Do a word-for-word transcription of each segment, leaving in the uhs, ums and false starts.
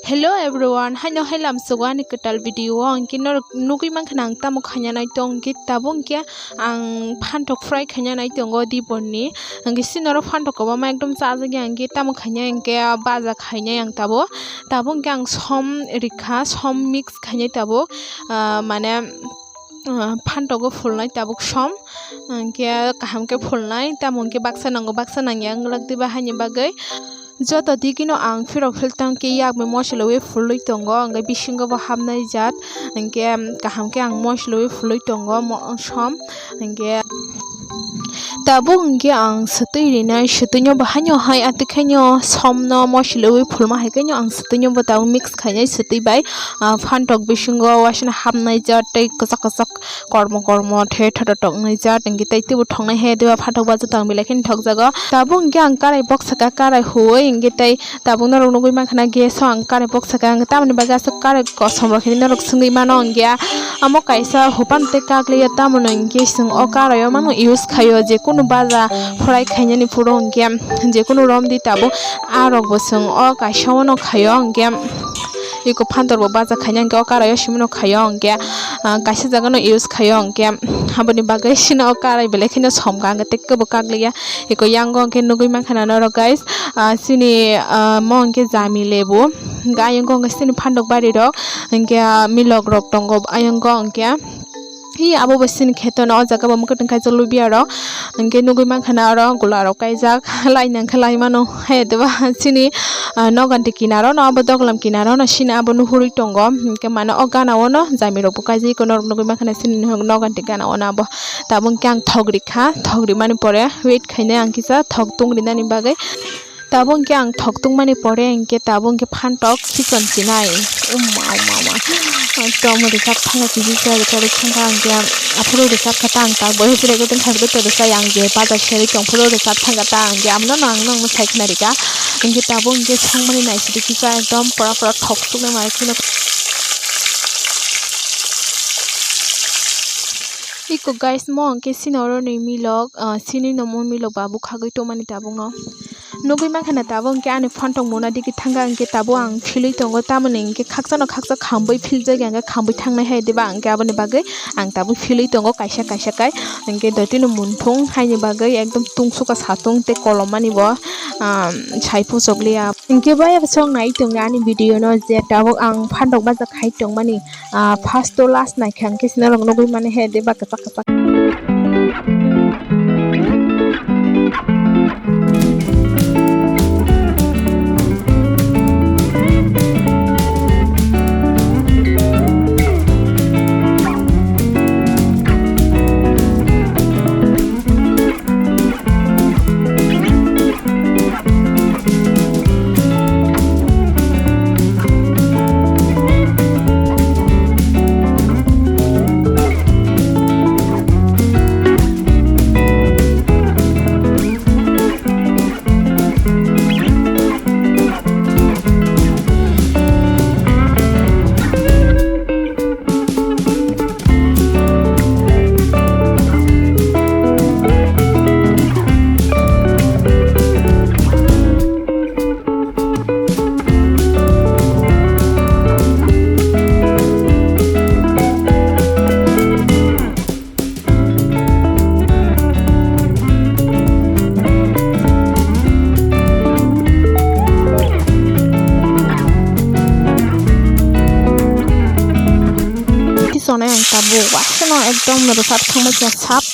Hello everyone, haino hai lamsogo ani kwtal video o. Hwnkhe norok nugwi mankha ang tamo khaina nai tong, hwnkhe tabuk hwnkhe ang phantok fry khaina nai tongo diporni. Hwnkhe sini oro phantok kwbangma ekdom chajakya, hwnkhe tamo khaina hwnkhe baja khainai ang tabuk. Tabuk hwnkhe ang som rikha, som mix khainai tabuk, ah, mane, ah, phantogo phulnai tabuk som, hwnkhe kaham khe phulnai, tamo hwnkhe baksa nango, baksa nangya wng glak diba haini bagwi. Joto digino ang phirok philtang khe yakbai mochilwi phulwi tongo, hwnkhe bisingo bo hapnai jat, hwnkhe kaham khe ang mochilwi phulwi tongo mo-, som, hwnkhe tabuk hwnkhe ang swtwi rinai, swtwino bo haino hai atwikhaino somno mochilwi phulma hai khaino ang swtwino bo tabuk mix khainai, swtwi bai, ah, phantok bisingo uaisano hapnai jat tei kwchak kwchak kormo kormo the thototok wngnai jat, hwnkhe tei teibo thoknai he diba phantok baja tong belai kheno thokjago. Tabuk hwnkhe ang karai bok saka, karai huwi hwnkhe tei tabuk norok nugwi mankha na gas o ang karai bok saka, hwnkhe tamoni bagwi aswk karai kosom rok hinwi norok swngwi mano, hwnkhe amo kaisa hupan tei kakliya, tamoni hwnkhe chwng o karai o mano use khaio, jekunu baja fry khainani phuru hwnkhe jekunu romdi tabuk a rok bo chwng o kaisa o no khaio, hwnkhe eko phantor bo baja khaina hwnkhe o karai o simi no khaio, hwnkhe, ah, kaisa jaga no use khaio, hwnkhe aboni bagwi sino o karai belai kheno somkha, hwnkhe tei kebo kakliya. Eko yango hwnkhe nugwi mankha na norok guys, ah, chini, ah, mo hwnkhe jami lebu, hwnkhe ayang hwnkhe chini phandok bari rok, hwnkhe, ah, milok rok tongo ayang hwnkhe. Hi abo bo chini kheto no o jaga bo mwkhwtwng kaijak lubiya rok, hwnkhe nugwi mankha na oro gula rok kaijak lai nangkhe lai mano hai diba chini, ah, noganti kinaro no abo doglam kinaro no chini abo nuhurwi tongo, hwnkhe mane o gana o no jami rok bo kaijak eko norok nugwi mankha na chini noganti gana o no abo. Tabuk hwnkhe ang thok rikha, thok rimani pore wait khainai ang kisa thok tung rinani bagwi. Tabuk hwnkhe ang thok tungmani pore hwnkhe tabuk hwnkhe phantok chichon chinai. Umma, umma, umma. Ekdom rwchap thangkha, chini chai rwchap thangkha hwnkhe aphuru rwchap kha ta ang tak bo hwswk rwgwi tongkha, rwchap ang je bajar serwi tongphuru rwchap thangkha ta ang je, amno no ang nokno sai khna rikha. Hwnkhe tabuk hwnkhe songmani naisidi kisa ekdom pora pora thok tungmani kheno. Iko guys, mo hwnkhe sini oroni milok, ah, sini no mo milok babu khagwi tongmani tabukno. Nugwi mankha na tabuk hwnkhe ani phantok mona digi thangkha hwnkhe tabuk ang philwi tongo, tamoni hwnkhe khakchano khakcha khambwi philjak ya hwnkhe khambwi thangnai hai diba hwnkhe aboni bagwi ang tabuk philwi tongo kaisa kaisa kai hwnkhe dotino munthung haini bagwi ekdom tungsukha satung tei kolom mani bo, ah, sai puchok liya hwnkhe bai abo song nai tongya ani video no je tabuk ang phantok baja khai tongmani. Ah, first to last naikha hwnkhe sini norok nugwi mani he diba kwchak kwchak. Tisonai ang tabuk waisano ekdom rwchap thangbai kha sap,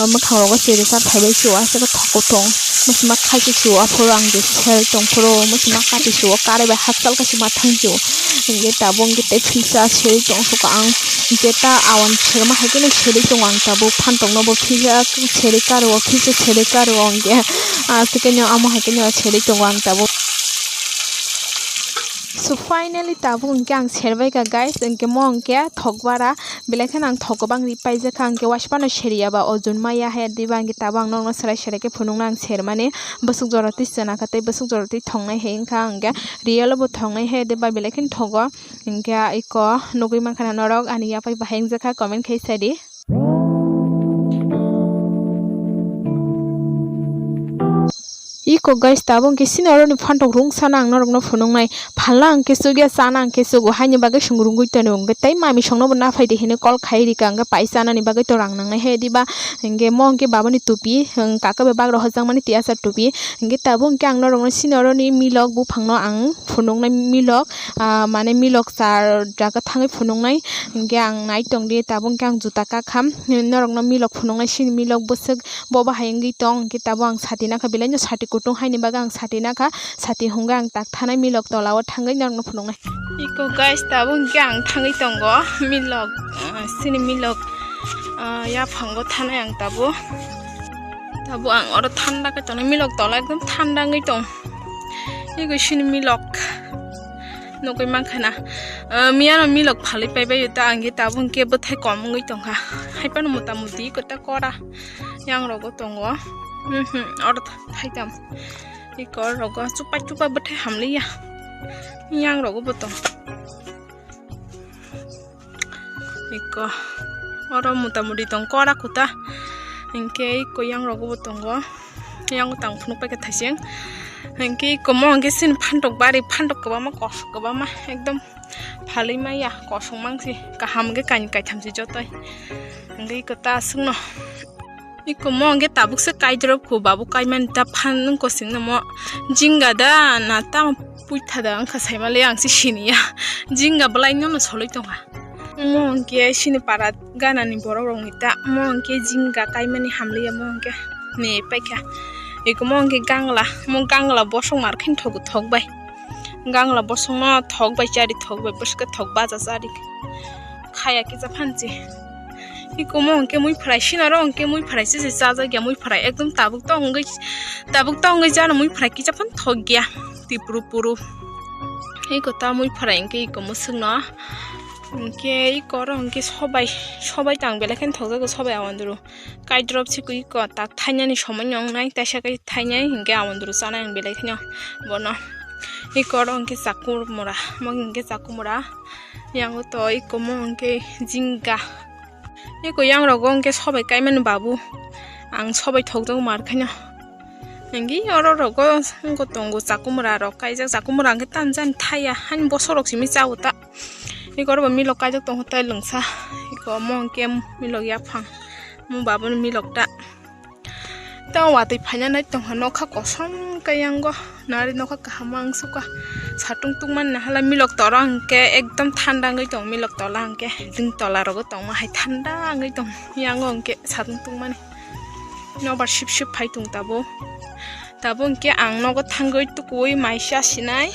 mwkhang rogo se rwchap phaibai se waisano thok kuthung mwsima khaisi se o aphuru ang je sel tongphuru mwsima kati se o karwi bai hakchal kaisa ma thang se o. Hingke tabuk hingke tei philsa serwi tong suka ang jeta awan serma hai khe no serwi tongo ang tabuk phantok no bo philsa serwi karo philsa serwi karo hingke aswk khe no amo hai khe no serwi tongo ang tabuk. So finally tabuk hingke ang serbai ka guys, hingke mo hingke thok bara belai kheno ang thok kwbang ri paijak kha hingke waisa phano seri ya ba ojon maya hai diba hingke tabuk ang nokno serai serai khe phunukna ang sermani. Bwswk jora twi chwna kha tei bwswk jora twi thongnai hai wngkha hingke. Real o bo thongnai he de bai belai kheno thogo. Hingke iko nugui mankha na norok ani yaphai bahai wngjakha comment khai sai di. Iko guys, tabuk hwnkhe chini oroni phantok rung sana ang norokno phunuknai. Phalna ang khe chukya, chana ang khe chugo, haini bagwi chwng rungwi tonwi hwnkhe tei mami songnobo naphai di hinwi call khai rikha, hwnkhe pai chanani bagwi to rang nangnai he diba? Hwnkhe mo hwnkhe babani tupi, hwnkhe kaka bai bagra hojakmani tiyasa tupi. Hwnkhe tabuk hwnkhe ang norokno chini oroni milok buphangno ang phunuknai milok, ah, mane milok char jaga thangwi phunuknai. Hwnkhe ang nai tongdi, tabuk hwnkhe ang juta kakham norokno milok phunuknai, chini milok bwswk. Bo bahai wngwi tong, hwnkhe tabuk ang sati nakha, belai no sati kutung haini bagwi ang sati nakha, sati hwnwi ang tak thanai milok tola o thangwi norokno phunuknai. Iko guys, tabuk hwnkhe ang thangwi tongo milok, ah, chini milok, ah, yaphango thanai ang tabuk. Tabuk ang oro thanda khe tongnai, milok tola ekdom thanda wngwi tong. Iko chini milok nugwi mankha na, ah, miyano milok phalwi paibai ta, ang khe tabuk hwnkhe bwthai kom wngwi tongkha, haiphano mota moti iko ta kora. Yang rogo tongo. Mhm, oro thaitam. Iko rogo chupai chupai bwthai hamliya. Yang rogo bo tong. Iko oro mota moti tong kora kuta. Hwnkhe iko yang rogo bo tongo. Yang tang phunuk paikha thaising. Hwnkhe iko mo hwnkhe sini phantok bari, phantok kwbangma kos kwbangma ekdom. Phalwi maya kosong mangsi, kaham hwnkhe kainwi kaitham se jotoi. Hwnkhe iko ta aswkno. Iko mo hwnkhe tabuk se kaidrop kho, babu kaimani ta phan wng kosingno mo. Jinga da na tamo puitha da wngkha saimale ang se siniya. Jinga belai nono soloi tongkha. Mo hwnkhe sini para ganani borok rokni ta. Mo hwnkhe jinga kaimani hamliya mo hwnkhe ni paikha. Iko mo hwnkhe gangla, mo gangla bosong mar khe thok thok bai. Gangla bosongno thok bai chari, thok bai bwswk thok baja chari. Khaya kisa phansi. Iko mo hwnkhe mui phrai sinaro hwnkhe mui phrai se se chajakya mui phrai ekdom tabuk tongwi, tabuk tongwi jano mui phrai kisa phan thokya. Tipuru puru. Iko ta mui phrai hwnkhe iko mwswkno. Hwnkhe iko oro hwnkhe sobai, sobai tang belai kheno thokjago sobai awandru. Kaidrop sikui ko tak thainani somoi no wngnai, taisa kai thainai hinkhe amondru chanai ang belai kheno bono. Iko oro hinkhe chakur mura, mo hinkhe chakur mura. Yang to iko mo hinkhe jingga. Iko yang rogo hinkhe sobai kaimani babu. Ang sobai thokjak mar khaino. Hinkhe oro rogo wngkha tongo chakur mura rok kaijak, chakur mura hinkhe tamjani thaiya, hani bosorok simi chao ta. Iko oro bo milok kaijak tongo tai lwngsa. Iko mo hinkhe milok yaphang. Mo baboni milok ta. Tei watwi phaina nai tongkha nokha kosom khe yango. Nari nokha kaham ang sukha. Satung tungmani nahala milok tora hinkhe ekdom thanda wngwi tong milok tola hinkhe. Ring tola rogo tongma hai thanda wngwi tong. Yango hinkhe satung tungmani. Nobar sip sip phai tong tabo. Tabo hinkhe ang nogo thangwi tukui maisa sinai.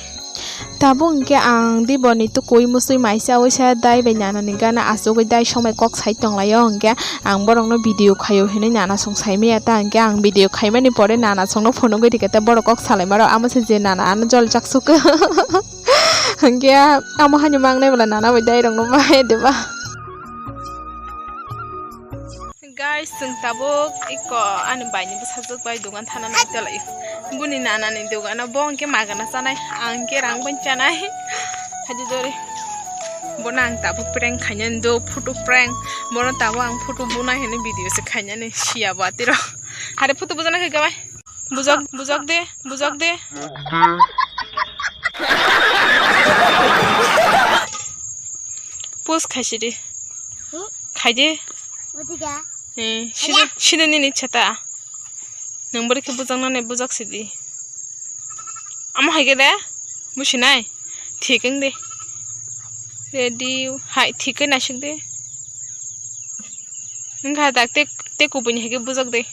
Tabo hinkhe ang diboni tukui musui maisa oisa dai bai nanani gana achugwi dai somai kok sai tonglaio hinkhe ang borokno video khaio hinwi nana song saimaya ta hinkhe ang video khaimani pore nana songno phunugwi rikha ta borok kok salaimaro amo se je nana ano jol jak suk hinkhe amo haino mangnai bwla nana bai dai rokno ma diba. Guys, chwng tabuk iko ani baini bwsajwk bai dogan thana nai tolai. Buni nanani dogano bo hwnkhe magana chanai, ang hwnkhe rang bai chanai. Haji dori. Bono ang tabuk prank khainani do, photo prank. Bono tabuk ang photo bunai hinwi video se khainani siya bo atiro. Hare photo bujana khe gabai. Bujak, bujak de, bujak de. Post khaisidi. Hmm? Khaidi. Bujiga. Eh, sidi, sidi nini chata. Nang bari khe bujak nani bujak sidi. Amo hai khe de? Businai? Thik wng de. Ready, hai thik khe naisik de. Wngkha dak te, te kubuni hai khe bujak de.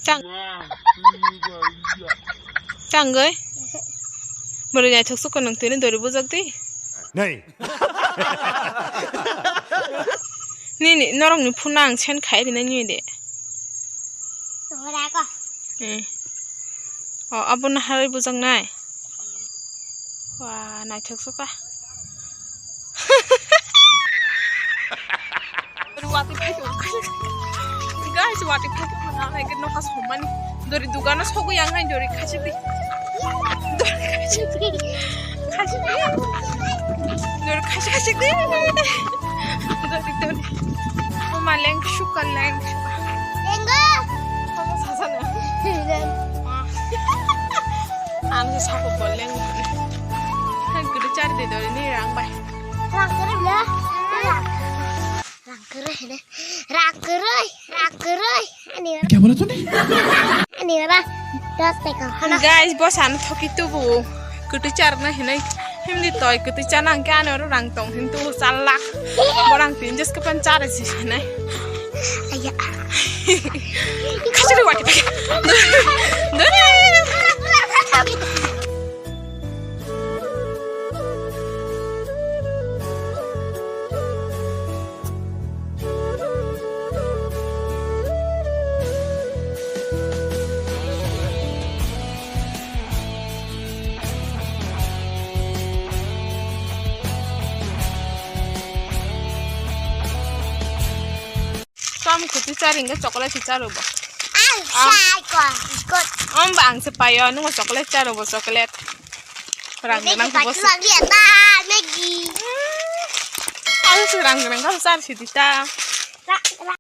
Tang. Tangoi. Bwrwi naithok sukha nang tini dori bujak de. Nei. Nini norokni phone ang send khai rinai nini de. Eh. O, abono harwi bujaknai. Wa, naithok sukha. Watwi phai tong. Guys, watwi phai tong. Nokha somani. Dori dugano sogwi ang hai dori khaisik di. Dori khaisik di. Khaisik di. Dori khaisik khaisik di. Dori dori. Mama leng suka leng. Lenggo. Mama sasa Ang se sabo bolleng. Hai kudu char de dori ni rang bai. Rang kwrwi le. Rang kwrwi hene. Rang kwrwi, rang kwrwi. Ani. Kya bola tune? Ani baba. Dos taka. Hana. Guys, boss ano thoki tubu. Kudu char na hinai. Himdi toi kudu chana angke ani oro rang tong hin tu chalak. Borang tin jas kapan chara si hinai. Aya. Kasari wati. Dore. Tom kutu chari hingke chocolate si charo bo. Ang Am. Sai ko, biscuit. Om ba ang se payo, nungo chocolate charo bo, chocolate. Rang Maggie nang pa bo se. Chuang dia ta, Maggie. Ang se rang nang kau char si dita. Ra, ra.